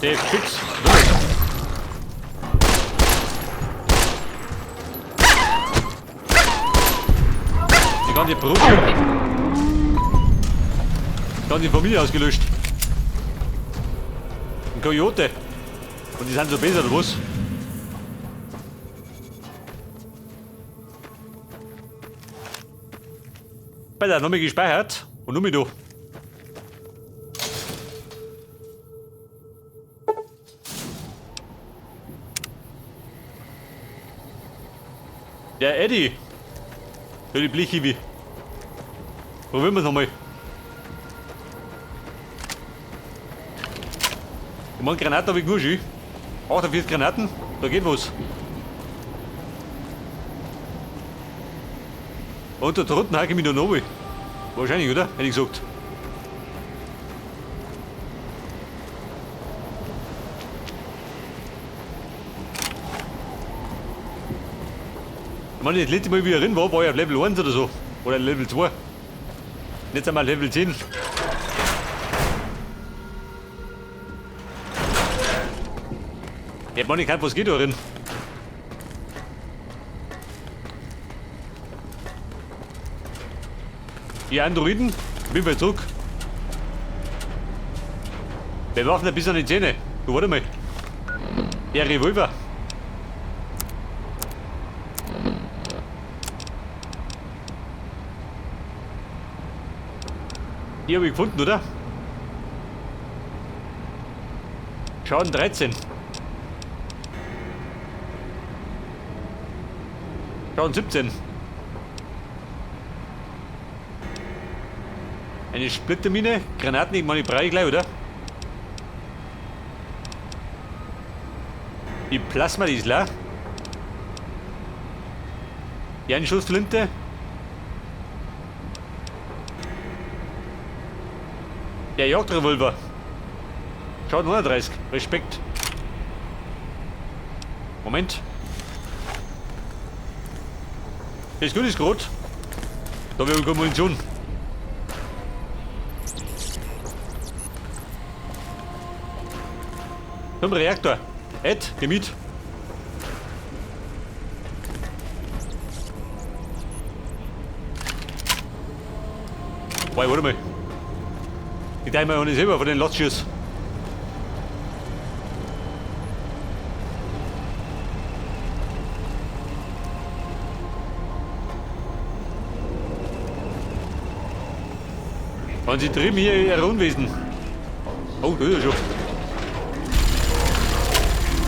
Der fix. Die ganze Brücke. Die ganze Familie ausgelöscht. Ein Coyote. Und die sind so besser, oder was? Bei nochmal gespeichert. Und nur da. Der Eddie. Ja, die Blechhiwi. Probieren wir es nochmal. Ich meine, Granaten habe ich genug schon. 48 Granaten, da geht was. Und da drunten hake ich mich noch runter. Wahrscheinlich, oder? Hätte ich gesagt. Ich meine, das letzte Mal, wie ich drin war, war ich auf Level 1 oder so. Oder Level 2. Jetzt einmal Level 10. Ja, man, ich kann, was geht da drin? Die Androiden, bin wieder zurück. Wir werfen ein bisschen an die Zähne. Du, warte mal. Der Revolver. Die habe ich gefunden, oder? Schaden 13. Schaden 17. Eine Splittermine, Granaten, ich meine, die brauche ich gleich, oder? Die Plasma, die ist leer. Die Einschussflinte. Der Jagdrevolver. Schaden 130. Respekt. Moment. Das Gut ist grad. Da habe ich keine Munition. Zum Reaktor. Ed, geh mit. Boah, warte mal. Ich teile mir auch nicht selber von den Latschuss. Waren sie drüben hier ihre Unwesen? Oh, da ist er schon.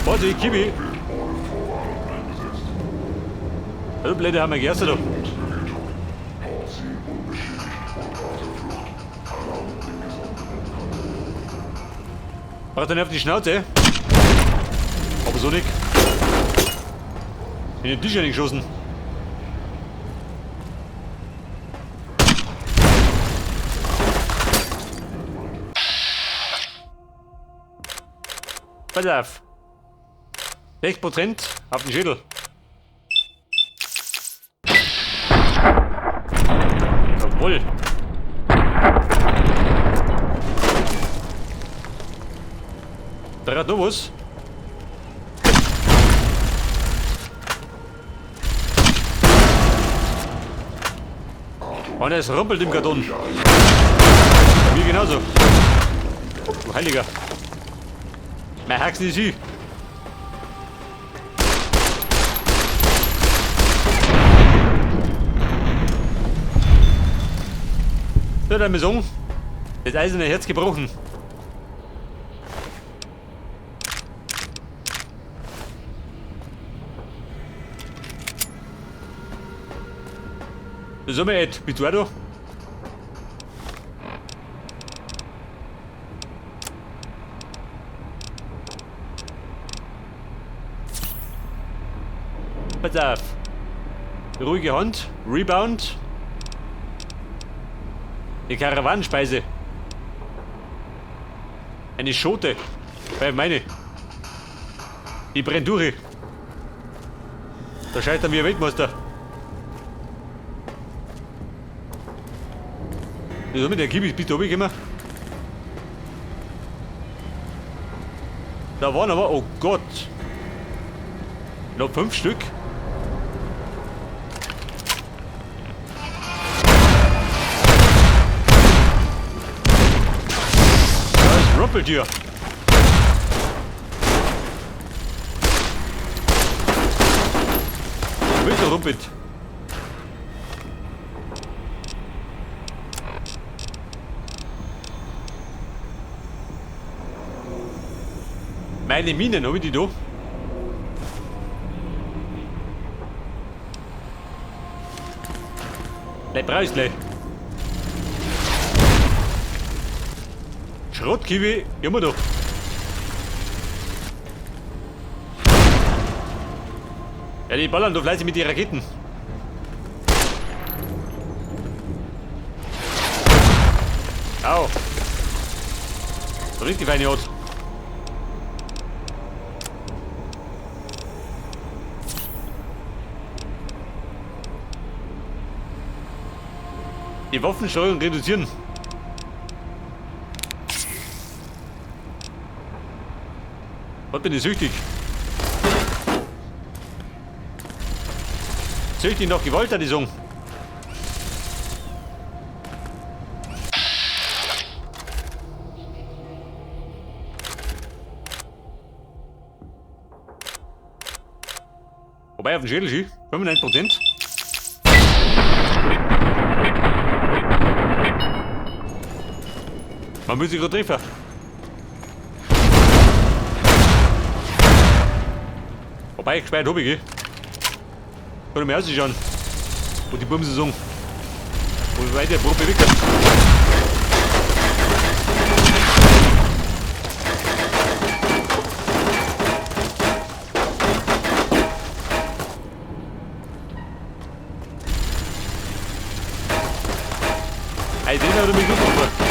Warte, ich Kiwi. Hallo, Blöde, haben wir Gerste da. Braucht er nicht auf die Schnauze? Aber so nicht. In den Tisch reingeschossen. Pass auf. 6% auf den Schädel. Jawohl. Da hat noch was. Und es rumpelt im Karton. Bei mir genauso. Du Heiliger. Mein Haxen ist hier. So, dann wir sagen, das eiserne Herz gebrochen. So, mal Ed, bist du auch da? Pass auf. Ruhige Hand, Rebound. Die Karawanenspeise. Eine Schote. Bei meine. Die brennt durch. Da scheitern wir Weltmeister. Wieso mit der Kiwi? Bist du runtergekommen? Da waren aber, oh Gott. Noch 5 Stück. Da ist Rumpeltier. Bitte rumpelt. Meine Minen, hab ich die da? Bleib raus, gleich. Schrottkiwi, immer doch. Ja, die ballern doch fleißig mit den Raketen. Au. So richtig feine Art. Die Waffensteuerung reduzieren. Was bin ich süchtig? Süchtig nach Gewalt, hat die Song. Wobei auf den Schädel schieß, 95%. Man muss sich gerade treffen. Wobei, gescheit hab ich, gell? Kann ich mir ausschauen. Wo die Bumse sagen. Wo wir weiter Probe weg. Ey, den hat er mich gut getroffen.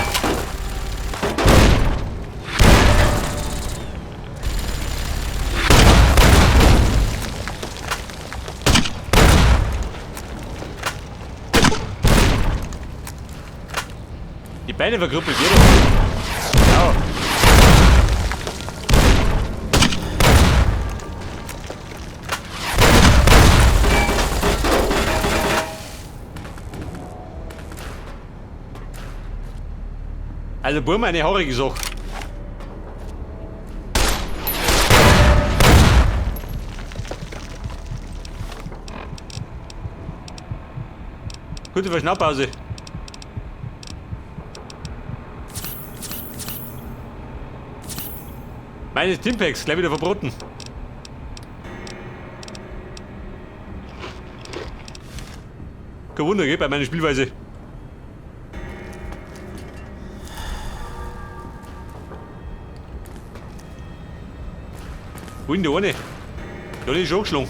Die Beine verkrüppelt, jeder. Ja. Also Burma, eine haarige Sache. Gute Verschnaufpause. Meine Stimpacks, gleich wieder verboten. Kein Wunder, gell, bei meiner Spielweise. Wo ist denn die eine? Da ist schon angeschlagen.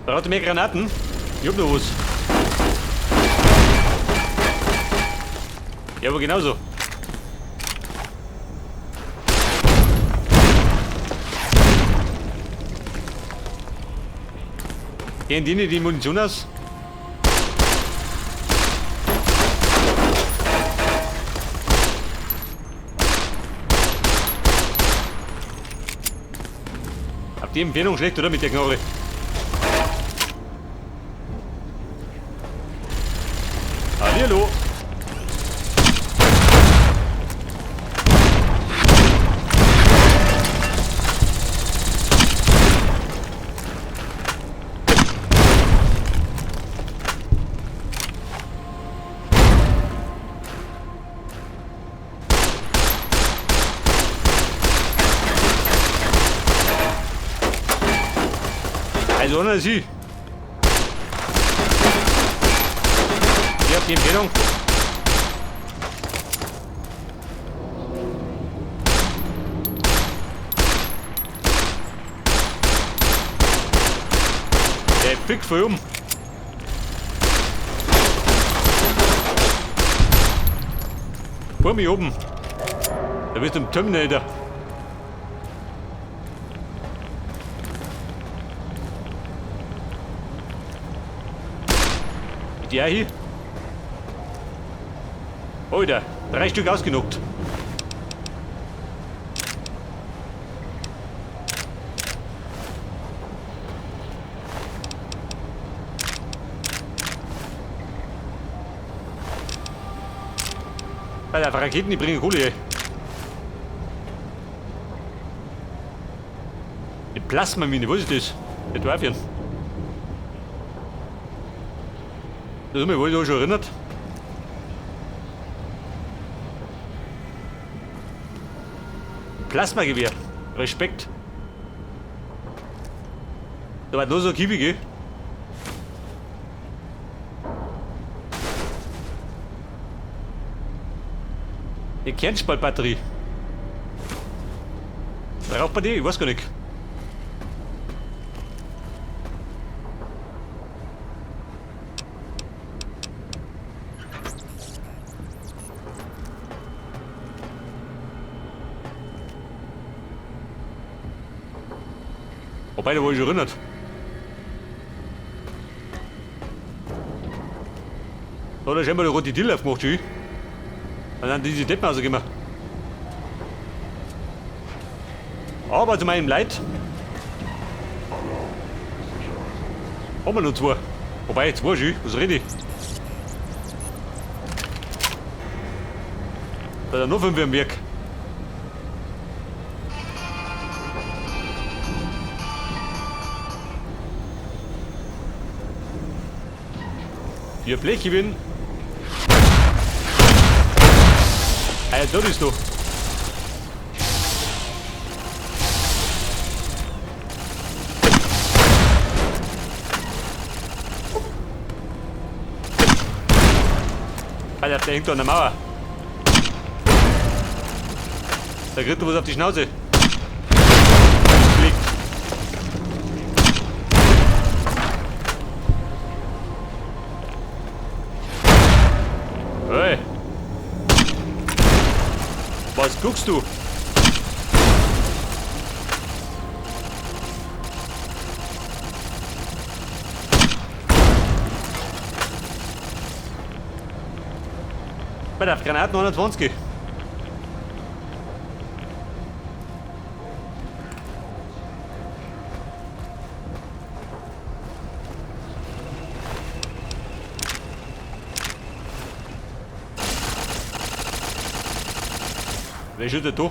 Braucht ihr mehr Granaten? Ich hab noch was. Ja, aber genauso. Gehen die nicht die Munition aus? Habt ihr Empfehlung schlecht, oder? Mit der Knarre? Hallihallo! Also ohne sie. Ich hab die Empfehlung. Der fickt voll um. Vor mir oben. Da bist du im Terminator. Die auch hier? Alter, 3 Stück ausgenockt. Alter, Raketen, die bringen Kohle, ey. Eine Plasmamine, was ist das? Der Teufel. Das hat mich wohl schon erinnert. Plasmagewehr. Respekt. Da war nur so ein Kiwi, gell? Eine Kernspaltbatterie. Braucht man die? Ich weiß gar nicht. Wobei, da wurde ich erinnert. Da hat er scheinbar die Tür aufgemacht, schön. Und dann diese Deppen rausgekommen. Aber zu meinem Leid haben wir noch 2. Wobei, 2 schon, was rede ich? Da sind noch 5 am Werk. Vier Blechgewinn. Ah ja, da bist du. Alter, der hängt da an der Mauer. Da kriegt er was auf die Schnauze. Fliegt. Hey. Was guckst du? Bei der Granaten 120. Wer schüttet da?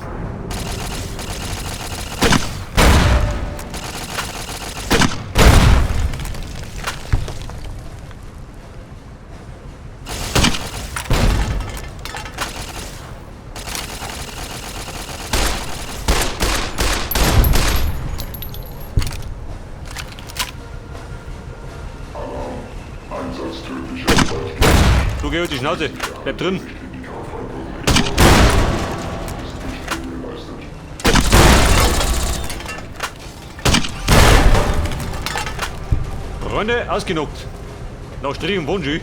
Du geh halt die Schnauze, bleib drin. Freunde, ausgenockt. Nach Strich und Wunsch.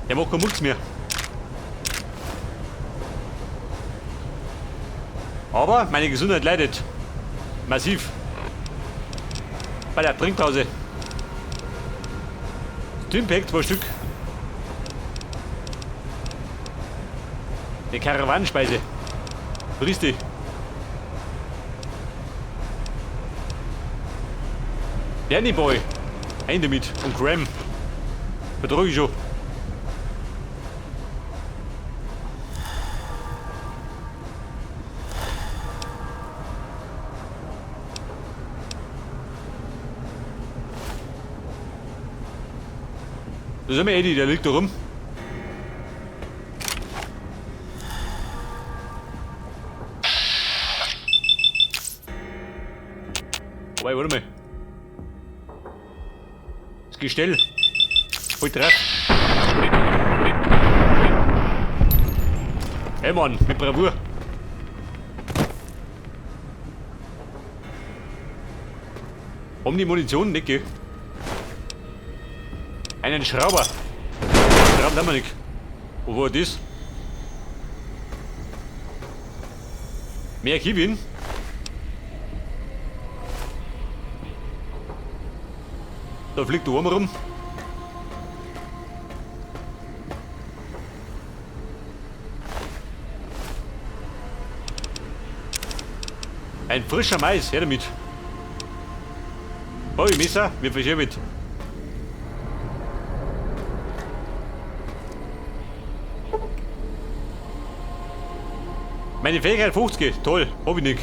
Der macht keinen Mucks mehr. Aber meine Gesundheit leidet. Massiv. Bei der Trinkpause. Stimpack, 2 Stück. Eine Karawanenspeise. Friss die. Danny Boy. Ein damit. Und Graham. Vertrag ich schon. Das ist immer Eddie, der liegt da rum. Wobei, warte mal. Das Gestell. Voll drauf. Hey Mann, mit Bravour. Haben die Munition nicht, gell? Einen Schrauber. Schrauben haben wir nicht. Wo war das? Mehr Kiwin? Da fliegt der Wurm rum. Ein frischer Mais, her damit. Oh, Messer, wir verschieben mit. Meine Fähigkeit 50, toll, hab ich nicht.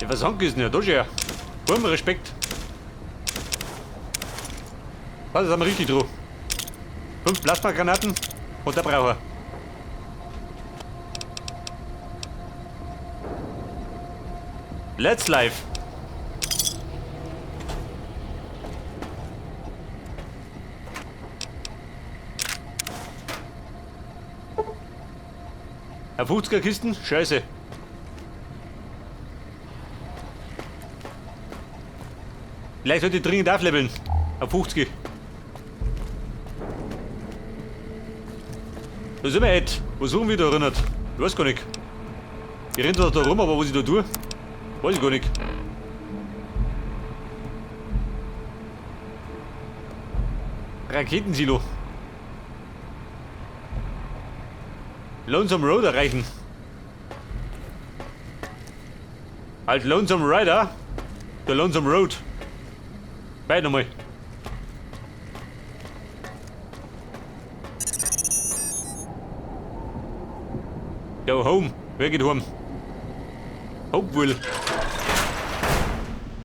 Der Versank ist nicht, da schon. Hohem Respekt. Was, sind wir richtig drauf. 5 Plasmagranaten und der Braucher. Let's live. Ein 50er Kisten? Scheiße. Vielleicht sollte ich dringend aufleveln. Auf 50. Da sind wir jetzt. Was suchen wir da drin? Ich weiß gar nicht. Ich renne da rum, aber was ich da tue, weiß ich gar nicht. Raketensilo. Lonesome Road erreichen. Halt Lonesome Rider. Der Lonesome Road. Beide nochmal. Go home. Wer geht home? Hopeville.